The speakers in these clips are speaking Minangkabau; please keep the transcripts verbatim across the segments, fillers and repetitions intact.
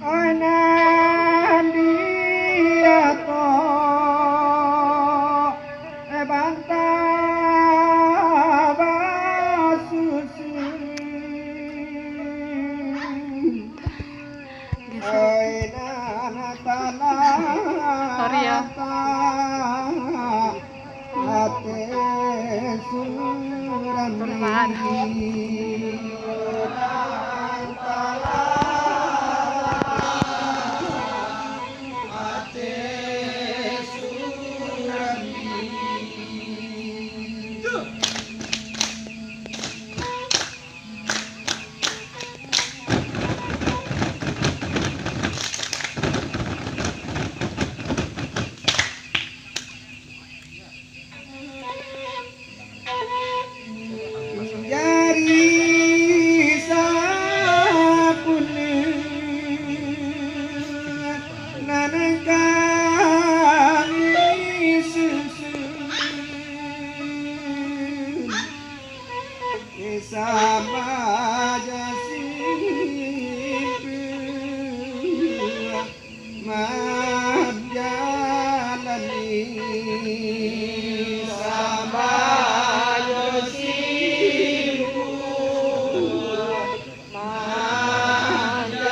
Anak dia to, eh, bantah basusun. Sorry ya. Jari sapulo nan kami susun. Sama jo sibuah manjalani. Sama jo sibuah manjalani.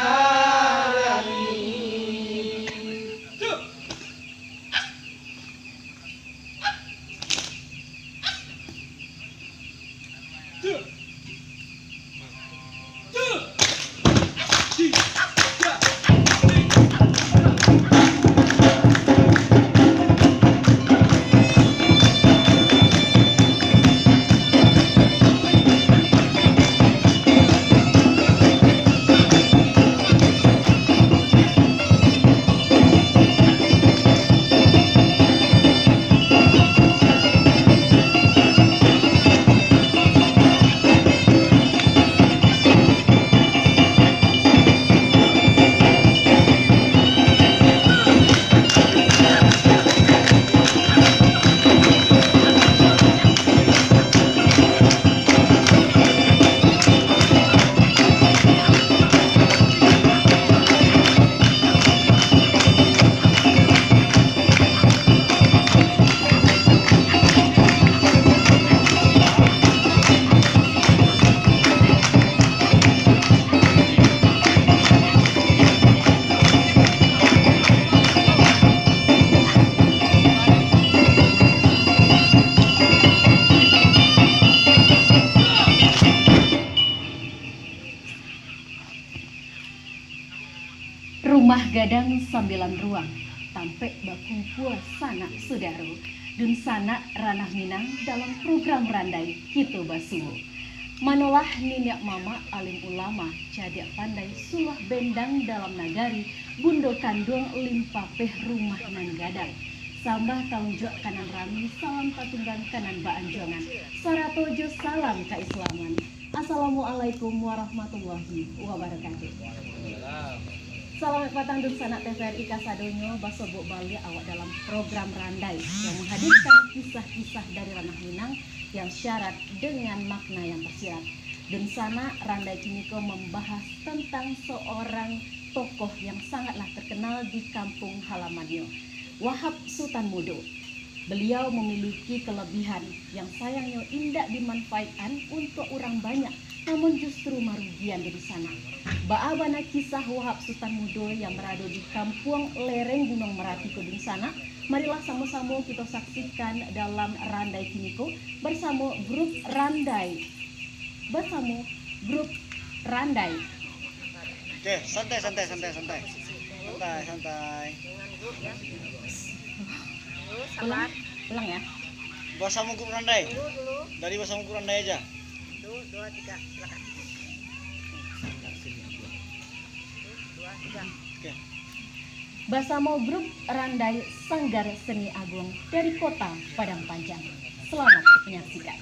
Rumah gadang sambilan ruang, tampek bakumpua sanak sudaro. Dunsanak Ranah Minang dalam program Randai Kito Basuo. Manolah niniak mamak alim ulama, cadiak pandai suluah bendang dalam nagari, bundo kanduang limpapeh rumah nan gadang. Sambah taunjuak ka nan rami, salam tatunggang ka nan baanjuangan, sarato jo salam kaislaman. Assalamualaikum warahmatullahi wabarakatuh. Salamaik patang dunsanak T V R I kasadonyo, basobok baliak awak dalam program Randai yang menghadirkan kisah-kisah dari Ranah Minang yang syarat dengan makna yang tersirat. Dunsanak, Randai kiniko membahas tentang seorang tokoh yang sangatlah terkenal di kampung halamannyo, Wahab Sutan Mudo. Beliau memiliki kelebihan yang sayangnya indak dimanfaatkan untuk urang banyak, namun justru marugian dunsanak. Baa bana kisah Wahab Sutan Mudo yang berado di Kampuang Lereng Gunuang Marapi ko dunsanak? Marilah samo-samo kito saksikan dalam Randai kiniko bersamo grup Randai. Bersamo grup Randai. Oke, santai, santai, santai, santai. Santai, santai. Ulang, ulang ya. Basamo grup Randai. Dari basamo grup Randai aja. Satu, dua, tiga, silakan. Satu, dua, tiga. Oke. Basamo grup Randai Sanggar Seni Agung dari Kota Padang Panjang. Selamat menyaksikan.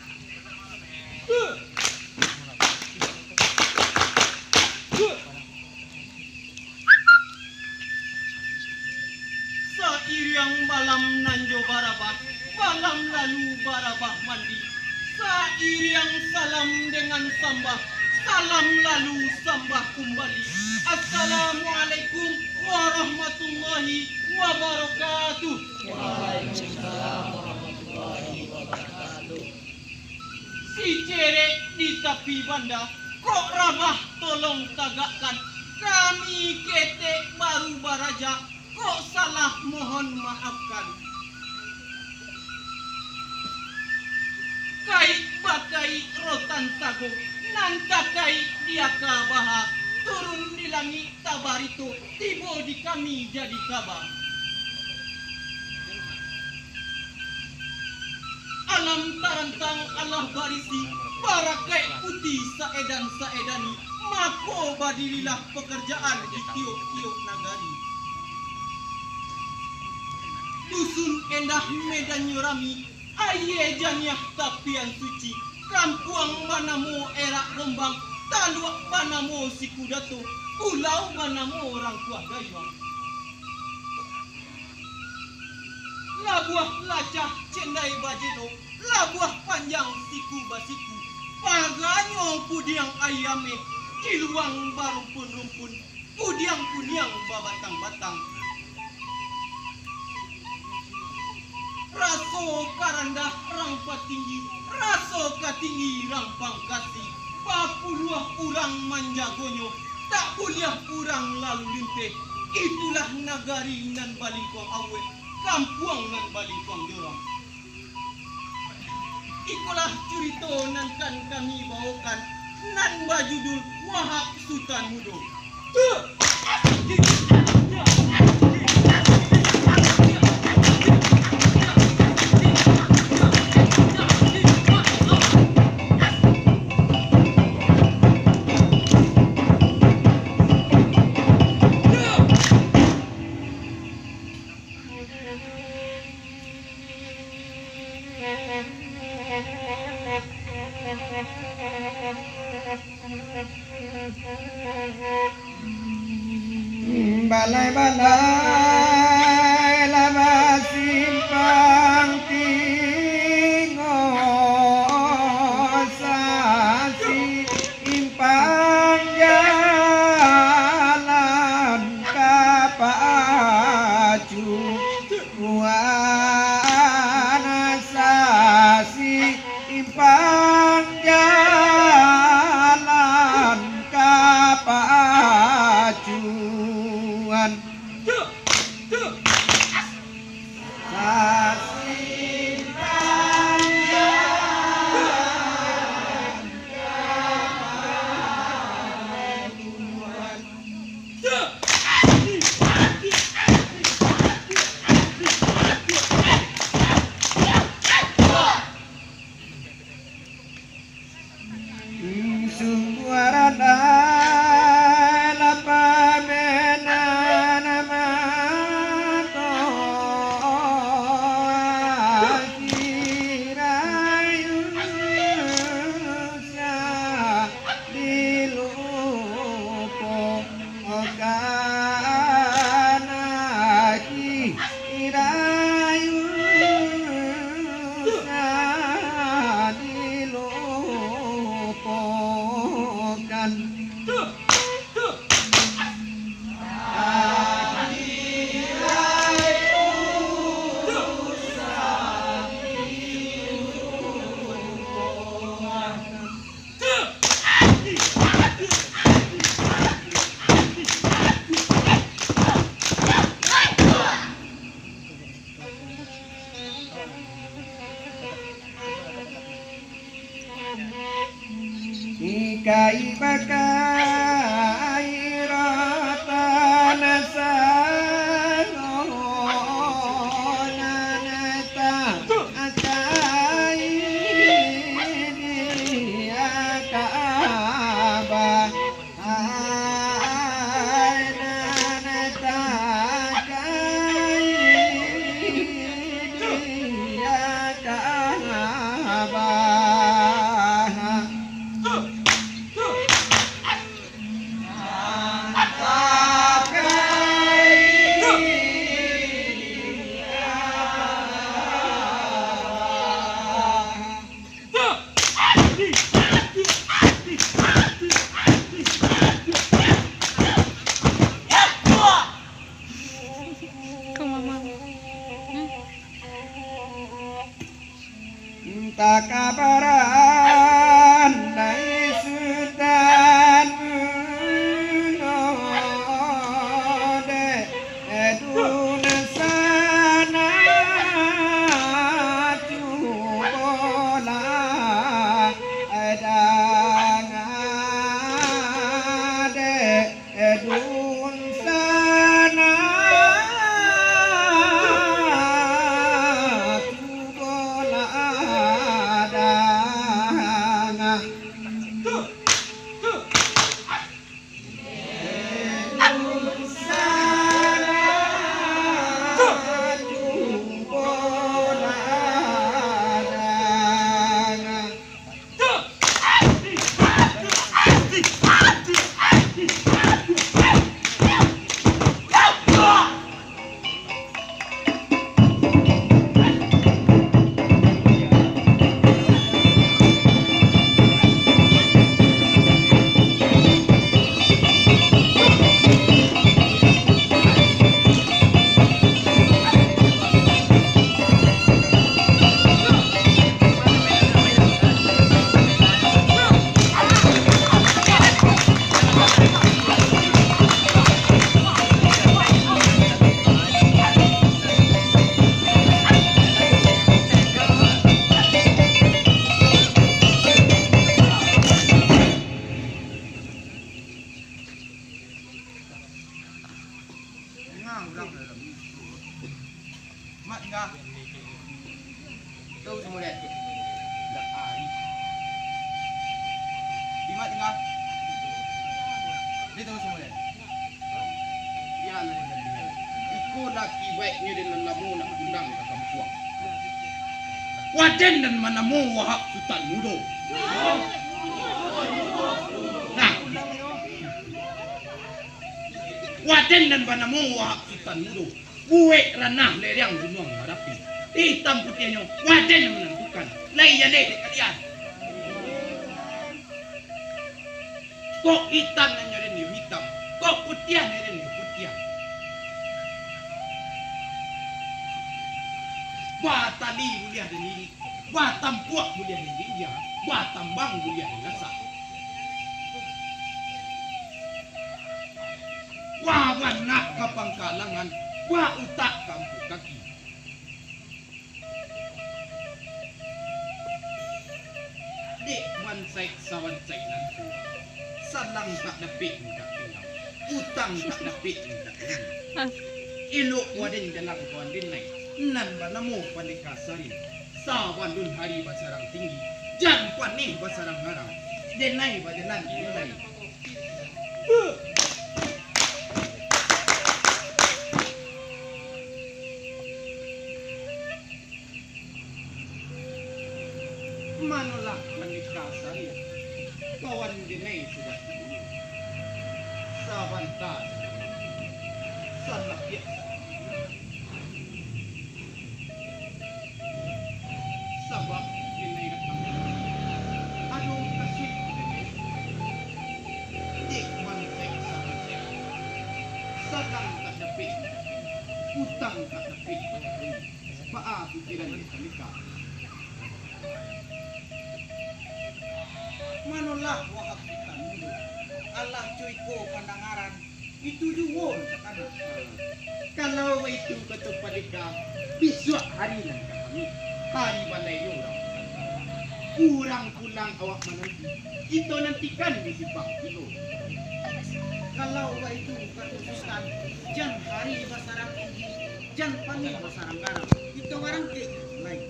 Sairiang balam nan jo barabah, balam lalu barabah mandi. Sairiang salam dengan sambah, salam lalu sambah kumbali. Assalamualaikum warahmatullahi wabarakatuh. Waalaikumsalam warahmatullahi wabarakatuh. Si cerek di tapi banda, kok rabah tolong tagakkan, kami ketek baru baraja, kok salah mohon maafkan. Kaik bakaik rotan sago, nan takaik di aka baha, turun di langik tabarito, tibo di kami jadi kaba. Alam tarantang alah barisi, barakaik putih saedan-saedani, mako badirilah pakarajaan di tiok-tiok nagari. Dusun endah medannyo rami, aia janiah tapian suci, kampuang banamo Erak Rombang, taluak banamo Siku Dato, pulau banamo Rangkuah Gayuang. Labuah lacah cendai bajelo, labuah panjang siku basiku, paganyo kudiang aia ameh, kiluang barumpun-rumpun, kudiang kuniang babatang-batang. Raso ka randah rang patinggi, raso ka tinggi rang pangkasi, bapuluah urang manjagonyo, tak buliah urang lalu linteh. Itulah nagari nan balingkuang awet, kampuang nan balingkuang jorong. Ikolah curito nan kan kami bawokan, nan bajudul Wahab Sutan Mudo. Balai-balai lah basimpang tinggo, sasimpang jalan ka pacu. Muan sasimpang jalan ka pacuan. Sasimpang jalan ka pacuan. Sungguah randah lah pamenan mato, kirayu sa dilupo. Okana kirayu sa dilupokan. Ikai bakai ratan sago nan ta akai dia Ka'bah. Ai nan takai dia Ka'bah. Tingga urang dalam. Mak tingga. Tahu semua dek. Dak ari. Mak tingga. Dia tahu semua dek. Iko laki baiknyo den nan lamo nak pulang ka kampuang. Waden nan manamo Wahab Sutan Mudo. Nah. Waden nan banamo Wahab Sutan Mudo. Buek ranah lereng Gunuang Marapi. Itam putiahnyo, waden nan manantukan. Lai jaleh dek kalian. Kok itam nan nyo den yo itam, kok putiah nan den yo putiah. Batali buliah den irik, batampuak buliah den jinjia, batambang buliah den gasak. Babanak ka pangka langan, bautak ka ampu kaki. Dek bansaik sabansaik nan tu, salang tak dapek mintak pinang, utang tak dapek mintak pinang. Elok waden jalang kawan denai, nan banamo Pandeka Sarin. Sabalun hari basarang tinggi, jan paneh basarang arang. Denai bajalan denai. Manolah Pandeka Sarin, kawan denai sudah tibo. Sabanta, salapiak. Sabab denai datang, ado kasuik denai. Dek bansaik sabansaik, salang tak dapek, utang tak dapek. Baa pikiran dek Pandeka? Manolah Wahab Sutan Mudo, alah co iko pandangaran, itu juo nan takana. Kalau baitu kato Pandeka, bisuak hari nan ka Kamis, hari balai urang. Urang pulang awak mananti, kito nantikan di simpang tigo. Kalau baitu kato Sutan, jan hari basarang tinggi, jan paneh basarang arang, kito barangkek lai.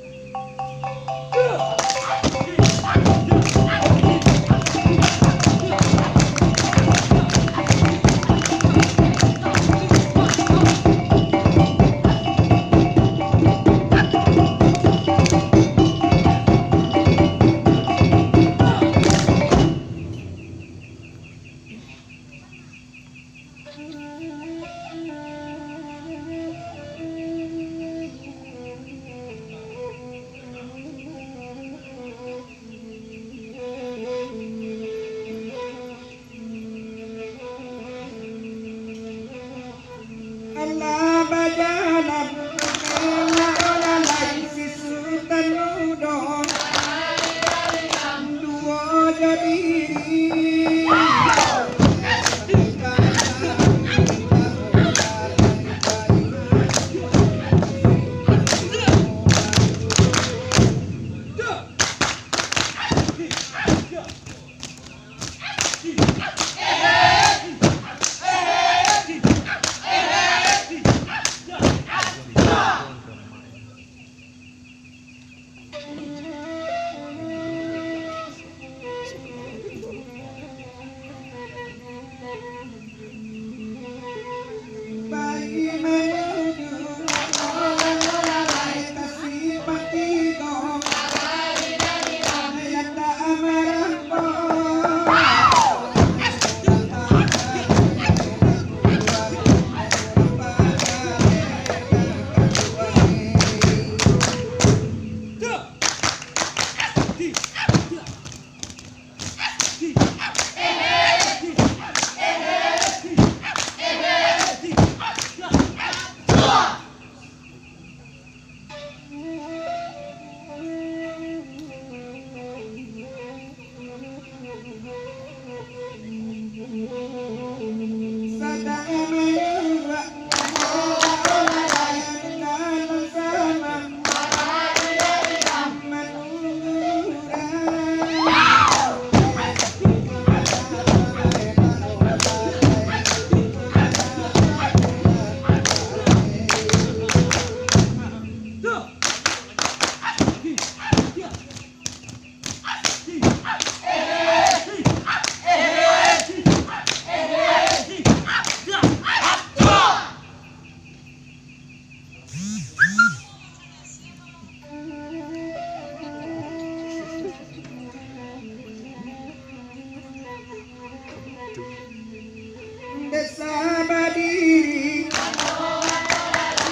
Desa badiri,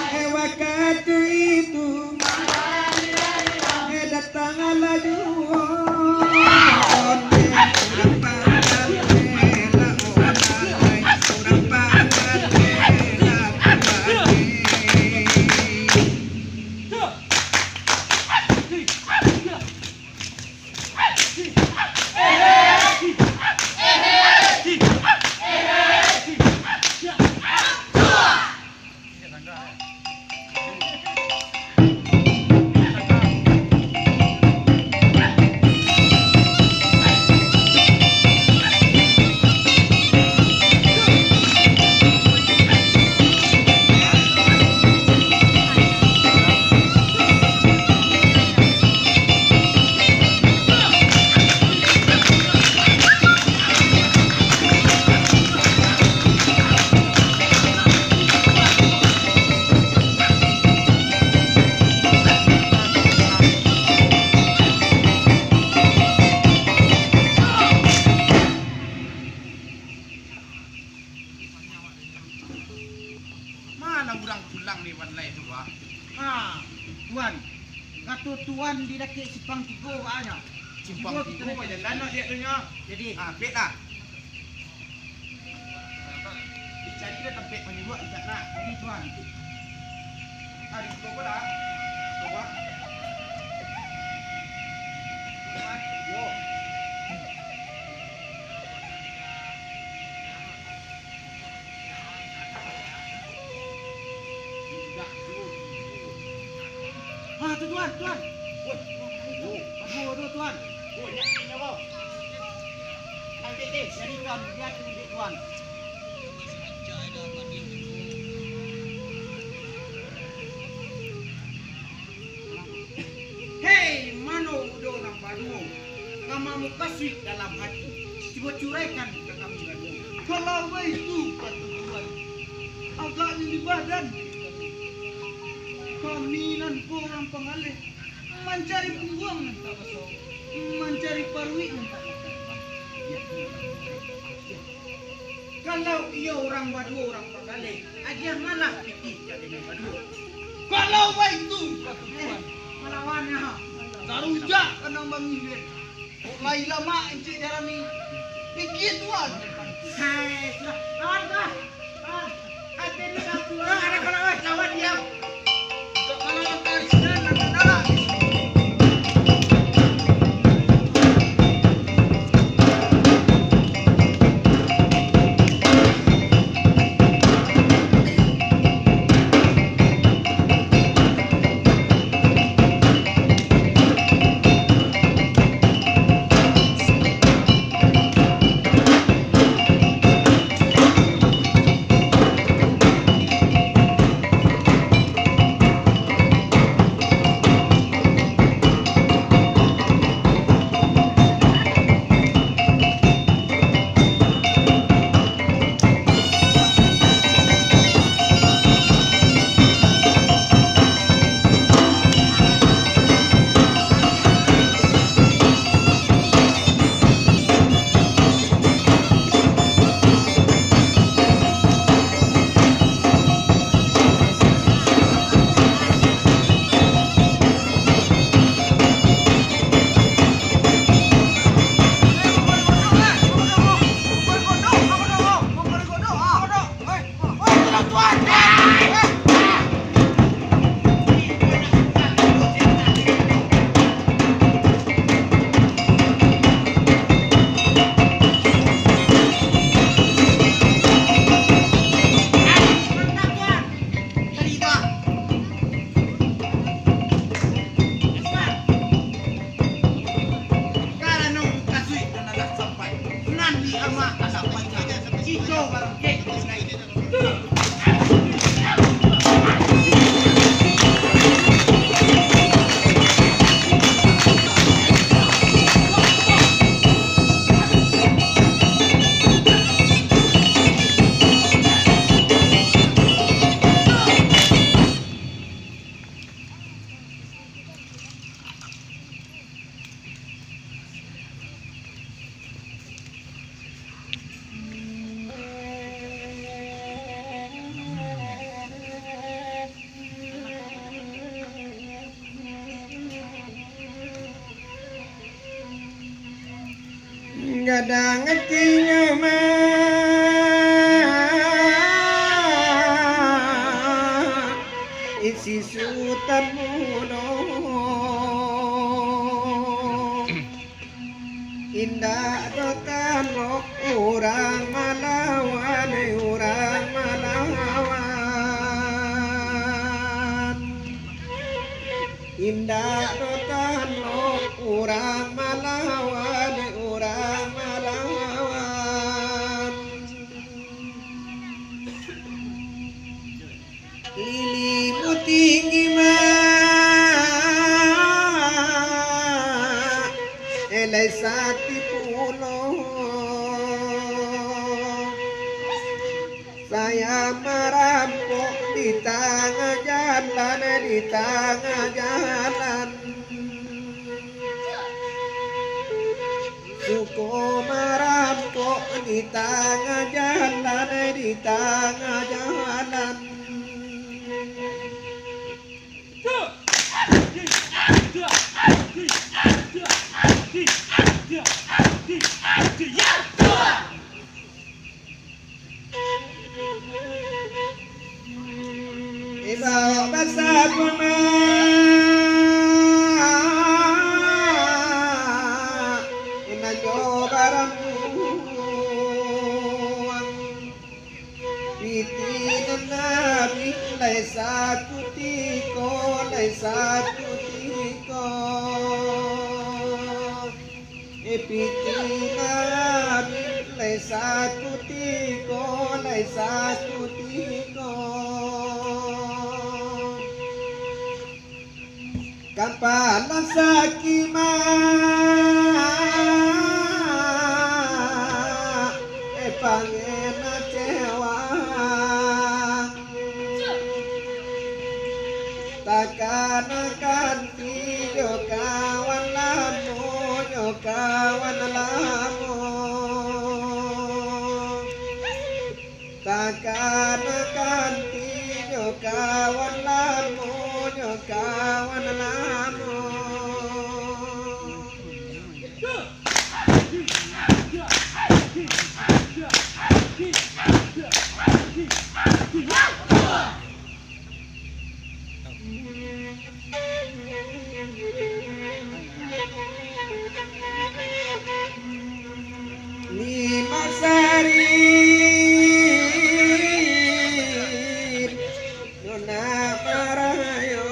eh, wakatu itu, eh, datanglah juo. Ma lah urang pulang lewat lai tu, Pak? Ha, Tuan. Kato Tuan di dakek Simpang Tigo, Pak, nyo. Simpang Tigo, bajalan nak liek tu nyo. Jadi. Ha, pek lah. Dicari lah tampek panyuruak, indak nak. Jadi, Tuan. Ha, di situ apo lah? Coba. Tuan, yo. Ah, tu, Tuan, Tuan. Aduh, aduh, Tuan. Ambiak deh, jadikan, biar ambiak, Tuan. Hei, mano mudo nan baduo, ka mamukasuik dalam hati, cubo curaikan ka kami baduo. Kalau baitu, kato Tuan, agaknyo di badan kami nan ko urang pangaleh, mancari pungguang nan tak baso, mancari paruik nan tak makan. Kalau iyo urang baduo, urang bagaleh, agiah malah pitih jadi nan baduo. Kalau baitu, kato Tuan, malawan nyo. Tarujak kanang bangih den. Kok lai lamak encik jarami. Pikia Tuan. Hei, sudah. Lawan, Tuan. Lawan. Hati ni dah Tuan. Lawan, lawan, lawan. Lawan, diam. Gadang atinyo mah, isi sutan mudo. Indak doh talok urang malawan, urang malawan. Indak doh talok urang malawan, urang malawan. Ilimu tinggi mah, eh, lai sati pulo. Saya marampok di tangah jalan, di tangah jalan. Suko marampok di tangah jalan, di tangah jalan. Ibawa basa punah, inanyo barambuang. Piti nan abih lai sakutiko, lai sakutiko. Eh, piti nan abih lai sakutiko, lai sakutiko. Kapalo sakik mah, eh, pangena cewang. Takana kanti jo kawan lamo, jo kawan lamo. Takana kanti jo kawan lamo, jo kawan lamo. Lima sari, nona marayo.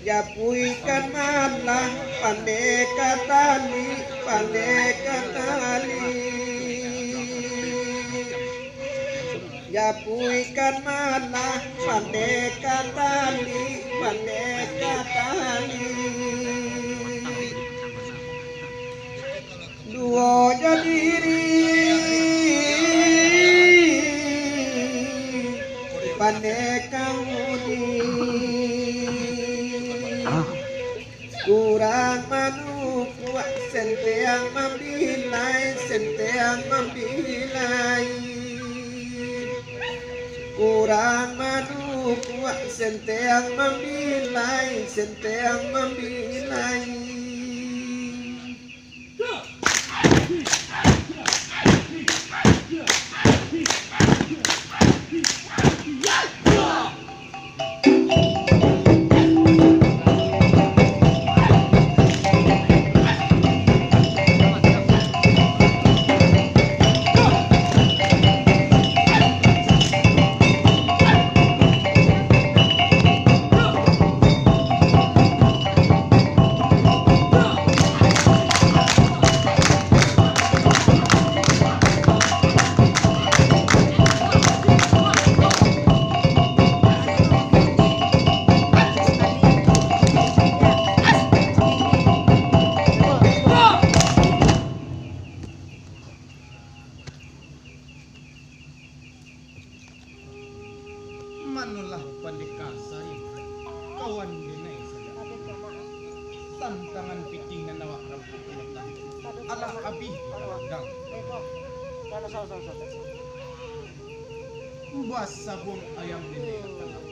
Japuikan malah, pandeka tali, pandeka tali. Japuikan malah, pandeka tali, pandeka tali. Duo jo diri, pandeka uni. Kurang manukuak, senteang mambilai, senteang mambilai. Kurang manukuak, senteang mambilai, senteang mambilai. Abih di dalam gang. Basabuang ayam di dalam kalang,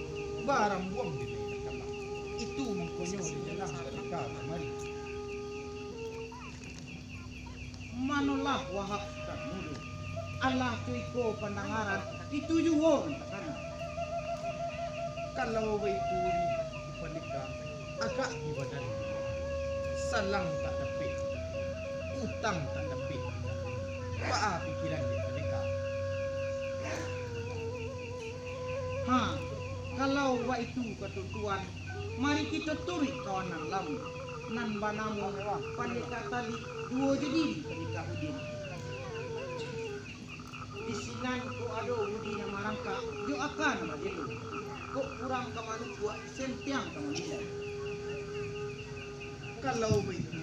barambuang di dalam kalang. Itu mangkonyo di dalam sadaka kamari. Manolah wahab tanulu. Alah tu iko pandangaran, itu juo nan takana. Kalau baitu di pandeka, agak di badan. Salang tak dapek, utang tak dapek. Baa pikiran di pandeka? Ha, kalau baitu kato tuan, mari kito turuik kawan nan lamo, nan banamo Pandeka Talik, duo jadi Pandeka Udin. Di sinan kok ado budi nan marangkak, jo aka nan bajelo. Kok kurang ka manukuak, sentiang ka mamilai. Kalau baitu,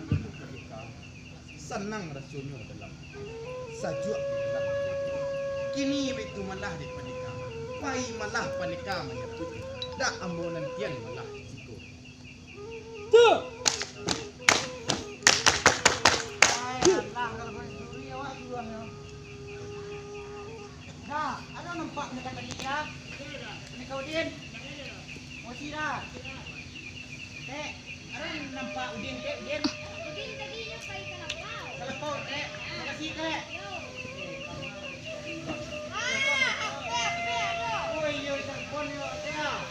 sanang rasonyo dalam, sajuak di dalam. Kini baitu malah di pandeka, pai malah pandeka manyapuiknyo. Dak ambo nantian malah siko. Tu! Ai, alah, kalau boleh suri awak suruahnyo. Dah, ado nampak pandeka tadi, ya? Pandeka Udin. Mosi dah. Tek, ado nampak Udin, Tek, Udin? Udin tadi nyo pai ka lapau. Ka lapau, Tek. Makasih, Tek. Yo. Ah, Tek, Tek, aduh. Oh, iyo, Tek, pon yo, Tek, ah.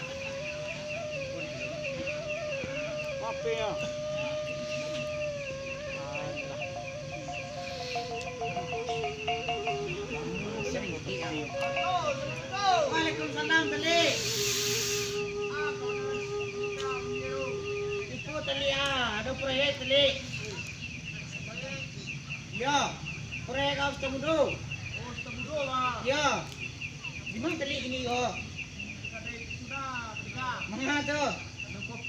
Maaf, yo. Waalaikumsalam, Talik. Iko, Talik, ah, ado proyek, Talik. Iyo, proyek Ustaz Mudo. Iyo. Di ma, Talik, kini ko? Manga tu?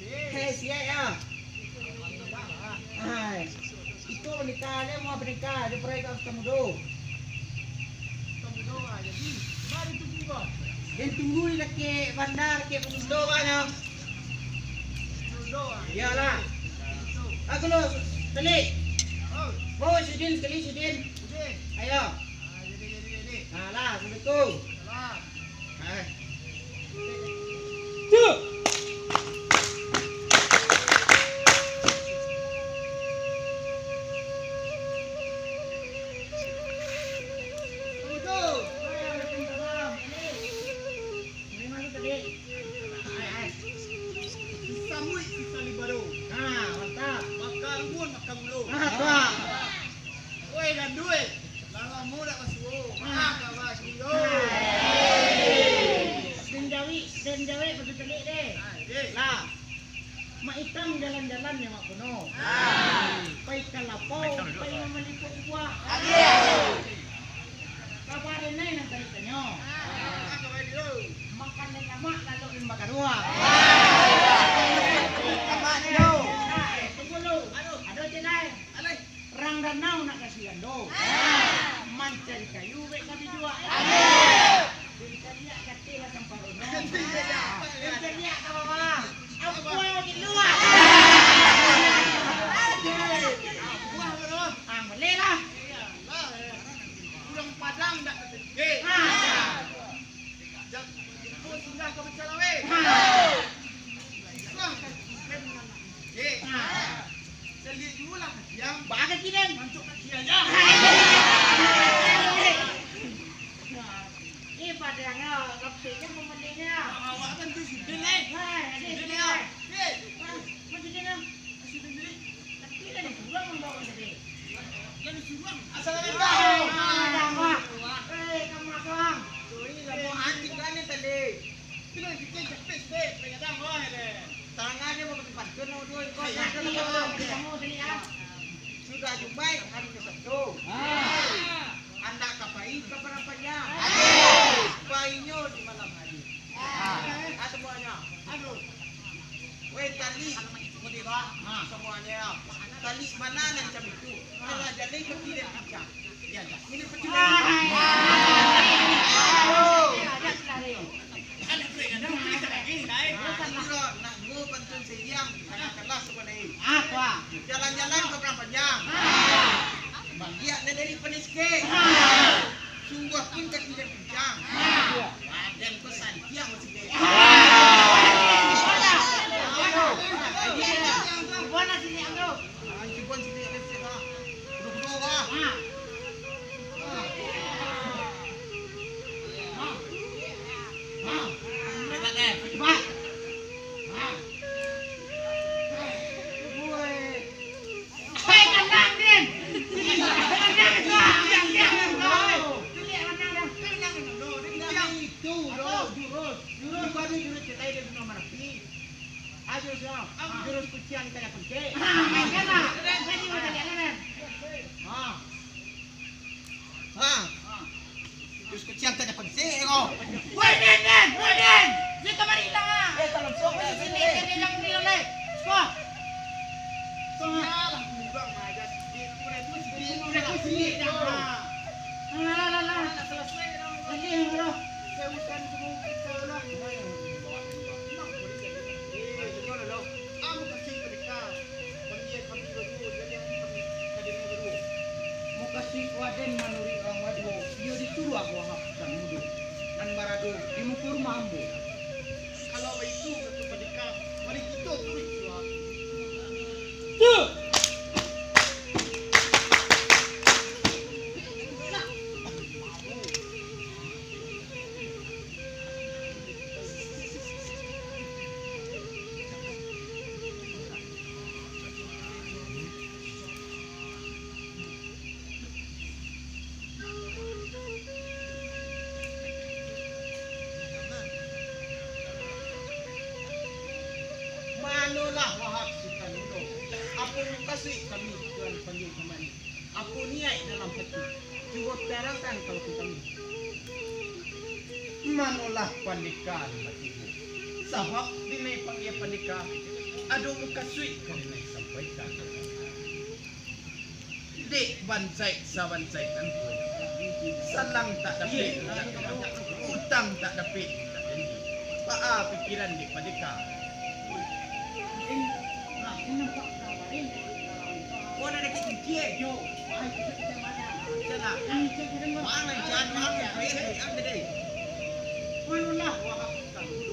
Hei, siap yo. Hai. Iko pandeka, lai mau pandeka, di proyek Ustaz Mudo. Den tunggu di dakek bandar, dakek Pemudo, kan, yo? Iyolah. Aku lo, Talik. Bawa si Udin sekali, si Udin. Ayo. Nah, lah, Assalamualaikum. Cuk! Samuik sisa libaro. Nah, mantap. Makan rumbun, makan gulu. Nah, tuh. Woi, Gandui. Lah lamo dak basuo. Nah. Makan basuo. Den jawik, den jawik batu telik deh. Ah, deh. Lah. Mak Itam jalan-jalan nyo, Mak Kuno. Ah. Pai ka lapau, pai mamali buah. Aduh. Kaba denai nan tadi tanyo. Ah. Makan den lamak, lalok den bakaruah. Ah. Nah, eh, tunggu lu. Ado je lai. Rang danau nak ka Sirando. Mancari kayu bek ka biduak. Mancari gatih lah samparono. Mancari ka bawah. Apo lagi luak? Buah, bro. Ah, boleh lah. Urang Padang dak ka Tebie. Ah. Jam jumpa singgah ka Bacalawe. Ha. Islam ka Kuben nan Aceh. Ha. Saliak juo lah ka Giang. Baa ka Giang? Mancok kaki aja. Eh, padangnyo, lapeknyo pamalihnyo. Awak kan tu Sudin, eh. Hai, adik Sudin, Sudin, eh. Eh. Hai, Sudin, eh. Tapi tadi surang mambawa tadi. Tadi surang. Assalamualaikum. Waalaikumsalam. Eh, kamu surang. Sorry, kamu antik kan ni tadi. Sudah kita jepit, deh. Pegadang, wah, deh. Tangannya mau pakai pantun, mau dua ekor. Iya, iya, kamu tadi, ah. Sudah Jumaik, hari ke Sabtu. Ah. Andak ka pai ka Padang Panjang. Painyo di malam hari. Ah, semuanya. Aduh. Weh, tali. Semuanya. Tali mana nan macam itu? Kalau jalin kaki dan pincang. Ya, ya. Ini pecah. Aduh. Aduh, nak gua pantun siang. Anak kelas sekolah ini. Apa? Jalan-jalan ke Padang Panjang. Baliak lah dari panas ke. Sungguah pun kaki dah pincang. Badan ko santiang masih ke. Cuba sini, Bang. Kudo-kudo, Bang. Ha. Terus kuciang tak dapat se, ko. Woi, Den, Den, woi, Den. Dia kamari hilang, ah. Eh, kalau sok, woi, sini, eh, dia hilang, dia hilang, eh. Sko. Sko, ah. Yalah, kurang aja sikit. Kurang tu sikit. Kurang tu sikit, dah. Alah, alah, alah. Nak selesai dah. Lagi yang berapa? Saya urusan semua kita lah. Memang boleh jadi. Eh, senyum dulu. Amu kasih sedekah. Mukasuik Raden manuruik urang baduo, iyo disuruah Wahab Sutan Mudo, nan barado di muko rumah ambo. Kalau baitu, kato Pandeka, mari kito turuik suruah. Manolah Wahab Sutan Mudo, apo mukasuik kami Tuan panggil kamari? Apo niaik dalam hati? Cubo tarangkan ka kami. Manolah Pandeka nan batibo. Sabab dinai panggia Pandeka, ado mukasuik ka dinai sampaikan. Dek bansaik sabansaik nangko, salang tak dapek, utang tak dapek, baa pikiran dek Pandeka? Manolah Wahab Sutan Mudo,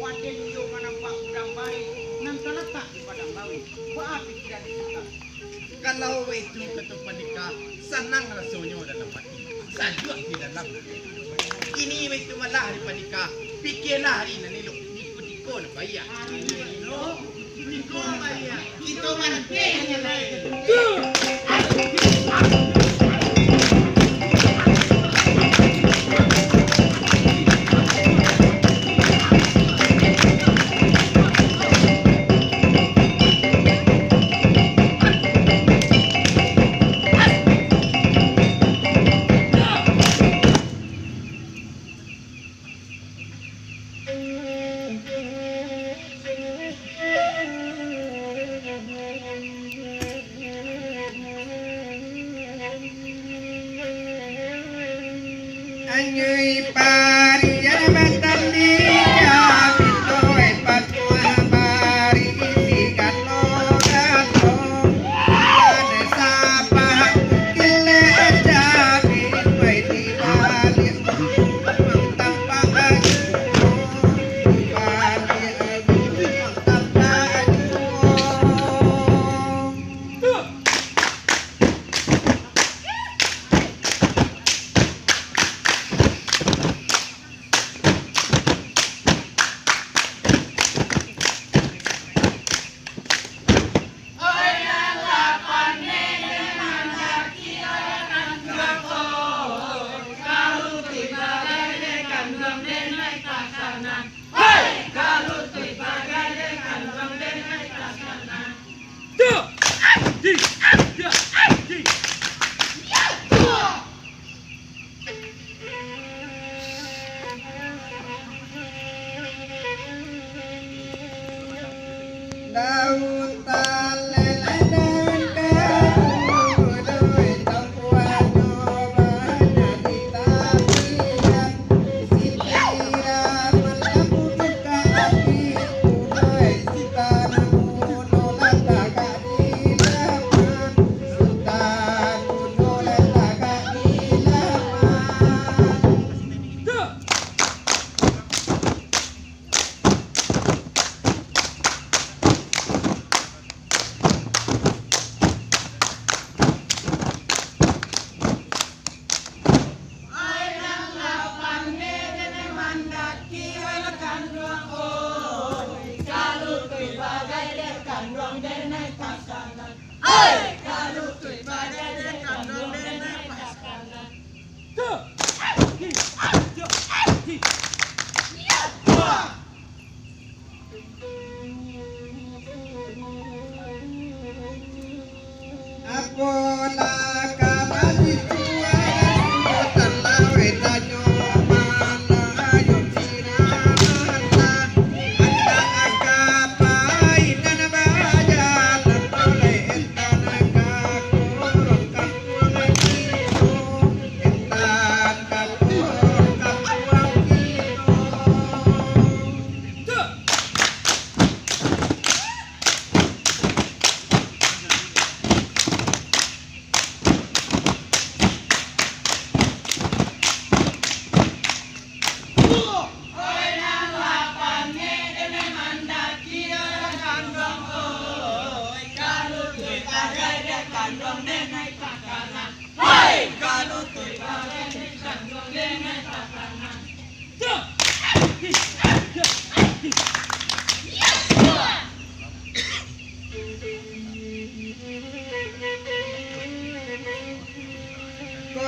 Raden iyo manampak Padang Bari, nan talatak di Padang Baweh. Baa pikiran di Sutan? Kalau baitu kato Pandeka, sanang rasonyo dalam ati, sajuak di dalam ati. Kini baitu malah ari Pandeka, pikialah ari nan elok, di kutiko nan baiak. Ari nan elok, di kutiko nan baiak. Kito marampek nan lain. Anyuik pariya batandika, bintoi patuah bari isi galo-galo. Ane sapahan kilek jadi, pai di baliak gunung tampak ajuang, di baliak gunung tampak ajuang.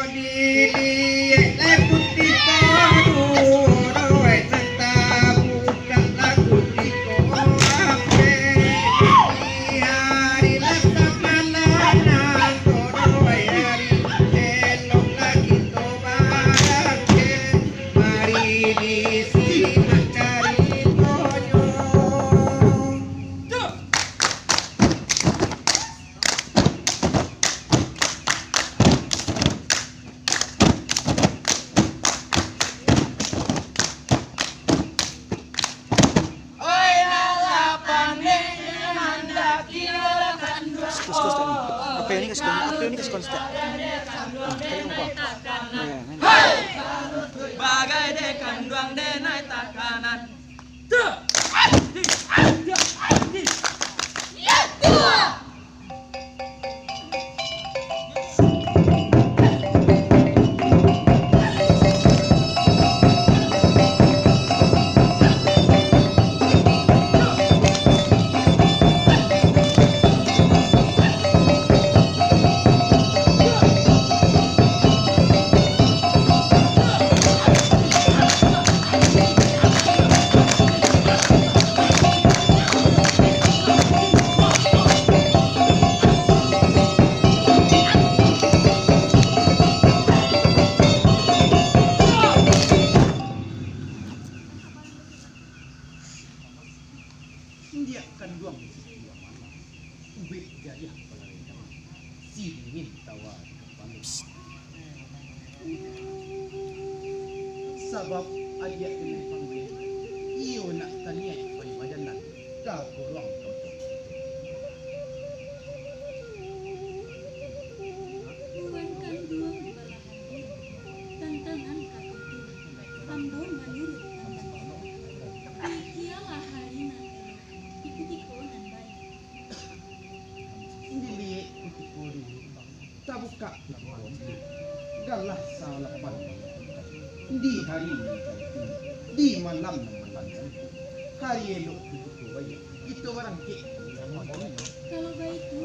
Diliek lai kutiko dulu, wai, santa bukan lah kutiko ape. Di hari lah samalam nan toro, wai, hari elok lah kito barangkek. Mari di siko mancari konyo. Bagai dek kanduang denai takanan. Indiak kanduang di situ amanah, ubek jariah palalai daman, si dingin tawa di kapalo. Sabab adiak denai panggia, iyo nak taniaik pai bajalan ka guruang tonton. Tuan kanduang balahan diri, tantangan ka tutuih, ambo manuruik pandangan. Demikianlah hari nan elok, di kutiko nan baiak. Diliek kutiko dulu, tabukak kutiko dulu. Galah salapan di hari nan kaitu, di malam nan malam kaitu. Hari elok kutiko baiak, kito barangkek. Kalau baitu,